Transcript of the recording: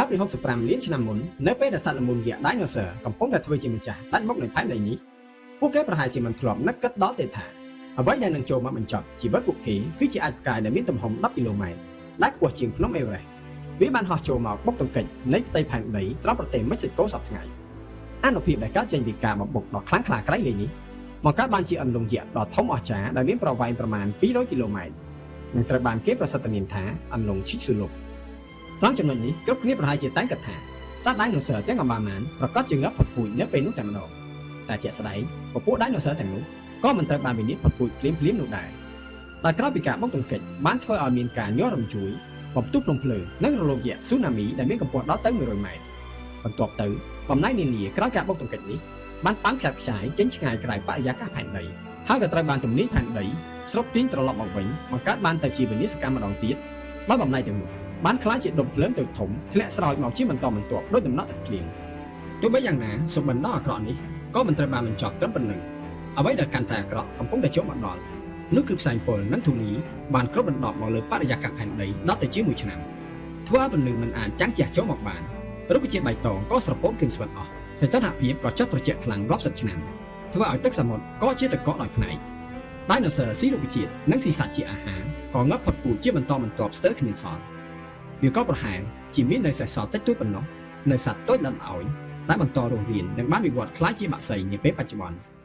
កាលពី65លានឆ្នាំមុននៅពេលដែលសត្វល្មូនយក្ស Dinosaur កំពុងតែធ្វើជាម្ចាស់ដាច់មុខនៃផែនដីនេះពួកគេប្រហែលជាមិនធ្លាប់នឹកគិតដល់ទេថាអ្វីដែលនឹងចូលមកបញ្ចប់ជីវិតពួកគេគឺជាអាចផ្កាយដែលមានទំហំ10គីឡូម៉ែត្រដែលខ្ពស់ជាងភ្នំអេវរ៉េស្ទវាបានហោះចូលមកបុកទង្គិចនៃផ្ទៃផែនដីត្រង់ប្រទេសមិចស៊ិកូសព្វថ្ងៃអានុភាពដែលកើតចេញពីការបំបុកដ៏ខ្លាំងក្លាក្រៃលែងនេះបង្កើតបានជាអន្លង់យក្សដ៏ធំអស្ចារ្យដែលមានប្រវែងប្រមាណ200គីឡូម៉ែត្រនិងត្រូវបានគេប្រសិទ្ធនាមថាអន្លង់ឈិកស៊ូលុបត្រង់ចំណុចនេះគ្រប់គ្នាប្រហែលជាតែងគិតថាសត្វ Dinosaur ទាំងអម្បាលម៉ានប្រកាសជាងាប់ផុតពូជនៅពេលនោះតែម្ដងតែជាក់ស្ដែងពពួក Dinosaur ទាំងនោះក៏មិនត្រូវបានវិនិច្ឆ័យផុតពូជភ្លាមៗនោះដែរដោយក្រោយពីការបុកទង្គិចបានធ្វើឲ្យមានការញ័ររំជួយបំផ្ទុះភ្នំភ្លើងនិងរលកយក្សស៊ូណាមីដែលមានកម្ពស់ដល់ទៅ100ម៉ែត្របន្ទាប់ទៅបំណែកនានាក្រោយការបុកទង្គិចនេះបានប៉ើងខ្ចាត់ខ្ចាយចេញឆ្ងាយក្រៅបរិយាកាសផែនដីហើយក៏ត្រូវបានទំនាញផែនដីស្រូបទាញត្រឡប់មកវិញបង្កើតបានទៅជាវិនាសកម្មម្ដងទៀតដោយបំណែកទាំងនោះបានក្លាយជាដុំភ្លើងតូចធំធ្លាក់ស្រោចមកជាបន្តបន្ទាប់ដោយដំណក់ទឹកភ្លៀងទោះបីយ៉ាងណាសុបិនដ៏អាក្រក់នេះក៏មិនត្រូវបានបញ្ចប់ត្រឹមប៉ុណ្ណឹងអ្វីដែលកាន់តែអាក្រក់កំពុងតែចូលមកដល់នោះគឺផ្សែងពុលនិងធូលីបានគ្របដណ្ដប់មកលើបរិយាកាសផែនដីដល់ទៅជាមួយឆ្នាំធ្វើឲ្យពន្លឺមិនអាចចាំងជះចូលមកបានរុក្ខជាតិបៃតងក៏ស្រពោនក្រៀមស្វិតអស់សីតុណ្ហភាពក៏ចុះត្រជាក់ខ្លាំងរាប់សិបឆ្នាំធ្វើឲ្យទឹកសមុទ្រក៏ជាទឹកកកដោយផ្នែក Dinosaur ស៊ីរុក្ខជាតិនិងស៊ីសត្វជាអាហារក៏ងាប់ផុតពូជជាបន្តបន្ទាប់ស្ទើរគ្មានសល់វាក៏ប្រហែលជាមាននៅសេសសល់តិចតួចប៉ុណ្ណោះនៅសត្វតូចល្អិតល្អោយដែលបន្តរស់រាននិងបានវិវត្តក្លាយជាបក្សីនាពេលបច្ចុប្បន្ន។